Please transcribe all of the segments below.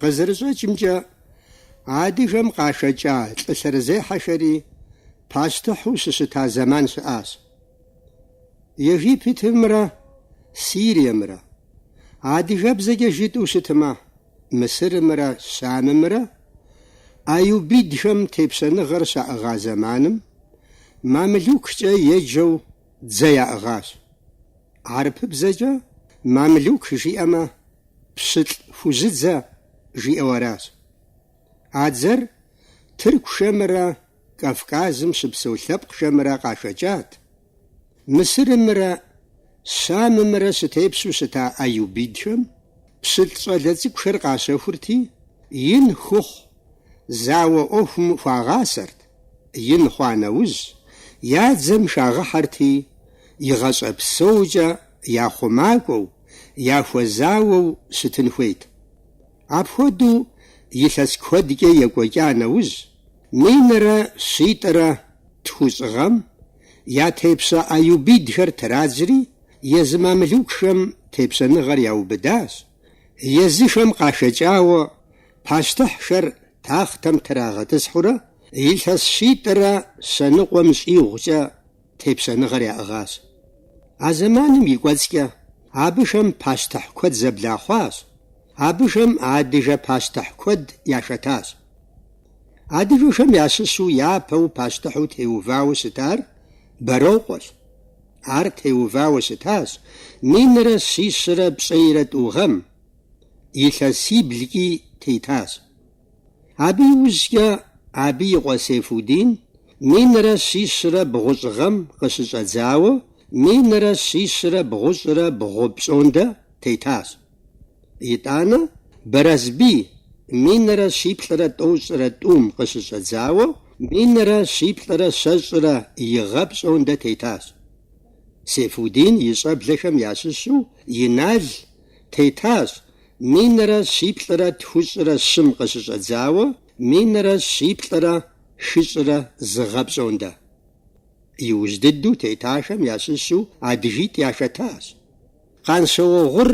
Къызэрыщӏэкӏымкӏэ, адыгэм къахэкӏа лӏы лъэрызехьэхэри пащтыхьу щыщыта зэман щыӏащ. Египетымрэ Сириемрэ, адыгэбзэкӏэ жытӏэу щытмэ, Мысырымрэ Щамымрэ аюбидхэм тепщэныгъэр щаӏыгъа зэманым мамлюккӏэ еджэу дзэ яӏыгъащ. Хьэрыпыбзэкӏэ мамлюк жиӏэмэ, пщылӏ хужьыдзэ жиӏэу аращ. А дзэр тыркухэмрэ Кавказым щыпсэу лъэпкъхэмрэ къахэкӏат. Мысырымрэ Щамымрэ щытепщэу щыта аюбидхэм пщылӏ щӏалэ цӏыкӏухэр къащэхурти, ин хухъу зауэ ӏуэхум хуагъасэрт, ин хъуа нэужь, я дзэм хагъыхьэрти, игъащӏэ псокӏэ я хъумакӏуэу, яхуэзауэу щытын хуейт. Апхуэдэу илъэс куэдкӏэ екӏуэкӏа нэужь, минрэ щитӏрэ тхущӏ гъэм я тепщэ аюбидхэр традзри, езы мамлюкхэм тепщэныгъэр яубыдащ, езыхэм къахэкӏауэ пащтыхьхэр тахътэм трагъэтӏысхьурэ илъэс щитӏрэ щэныкъуэм щӏигъукӏэ тепщэныгъэр яӏыгъащ. А зэманым и кӏуэцӏкӏэ абыхэм пащтыхь куэд зэблахъуащ, абыхэм адыгэ пащтыхь куэд яхэтащ. Адыгэхэм ящыщу япэу пащтыхьу теувауэ щытар Бэрокъуэщ. Ар теувауэ щытащ минрэ щищрэ пщӏейрэ тӏу гъэм, илъэсиблкӏи тетащ. Абы иужькӏэ абы и къуэ Сейфудин минрэ щищрэ бгъущӏ гъэм къыщыщӏэдзауэ минрэ щищрэ бгъущӏрэ бгъу пщӏондэ тетащ. Итӏанэ Барэсбий минрэ щиплӏрэ тӏощӏрэ тӏум къыщыщӏэдзауэ минрэ щиплӏрэ щэщӏрэ и гъэ пщӏондэ тетащ. Сейфудин и щӏэблэхэм ящыщу Инал тетащ минрэ щиплӏрэ тхущӏрэ щым къыщыщӏэдзауэ минрэ щиплӏрэ хыщӏрэ зы гъэ пщӏондэ. Иужь дыдэу тетахэм ящыщу адыгитӏ яхэтащ. Къанщауэ Гъур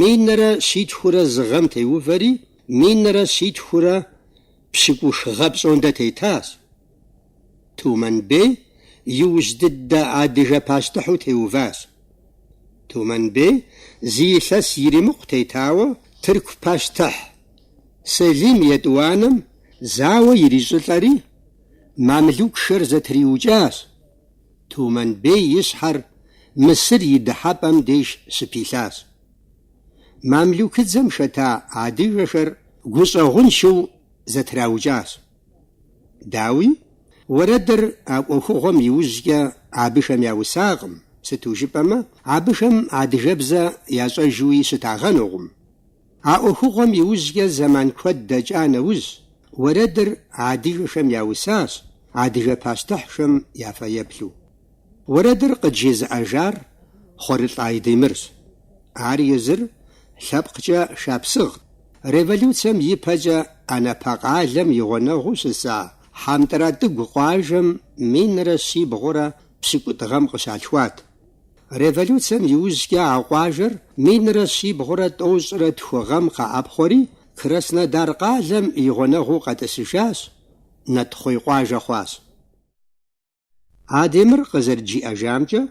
минрэ щитхурэ зы гъэм теувэри, минрэ щитхурэ пщыкӏух гъэ пщӏондэ тетащ. Тумэнбей иужь дыдэ адыгэ пащтыхьу теуващ. Тумэнбей зы илъэс иримыкъу тетауэ тырку пащтыхь Селим етӏуанэм зауэ ирищӏылӏэри, мамлюкхэр зэтриукӏащ. Тумэнбей и щхьэр Мысыр и дыхьэпӏэм деж щыпилъащ. Мамлюкыдзэм хэта адыгэхэр гущӏэгъуншэу зэтраукӏащ. Дауи, уэрэдыр а ӏуэхугъуэм иужькӏэ абыхэм яусакъым, сыту жыпӏэмэ, абыхэм адыгэбзэ ящӏэжуи щытагъэнукъым. А ӏуэхугъуэм иужькӏэ зэман куэд дэкӏа нэужь, уэрэдыр адыгэхэм яусащ адыгэ пащтыхьхэм я фэеплъу. Уэрэдыр къыджезыӏэжар Хъуэрылӏ Айдемырщ. Ар езыр лъэпкъкӏэ шапсыгът. Революцэм и пэкӏэ Анапэ къалэм и гъунэгъуу щыса Хьэмтӏрэтӏыгу къуажэм минрэ щибгъурэ пщыкӏутӏ гъэм къыщалъхуат. Революцэм иужькӏэ а къуажэр минрэ щибгъурэ тӏощӏрэ тху гъэм къэӏэпхъуэри, Краснодар къалэм и гъунэгъуу къэтӏысыжащ, Нэтхъуей къуажэ хъуащ. Айдемыр къызэрыджиӏэжамкӏэ,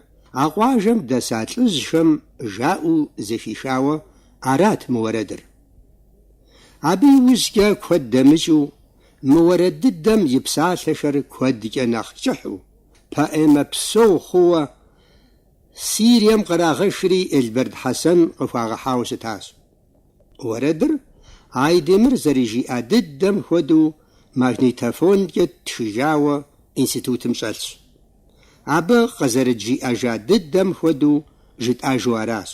а къуажэм дэса лӏыжьхэм жаӏэу зэхихауэ арат мы уэрэдыр. Абы иужькӏэ куэд дэмыкӏыу мы уэрэд дыдэм и псалъэхэр куэдкӏэ нэхъ кӏыхьу, поэмэ псо хъууэ Сирием кърагъэшри Елбэрд Хьэсэн къыхуагъэхьауэ щытащ. Уэрэдыр Айдемыр зэрыжиӏа дыдэм хуэдэу магнитофонкӏэ ттхыжауэ институтым щӏэлъщ. Абы къызэрыджиӏэжа дыдэм хуэдэу жытӏэжу аращ.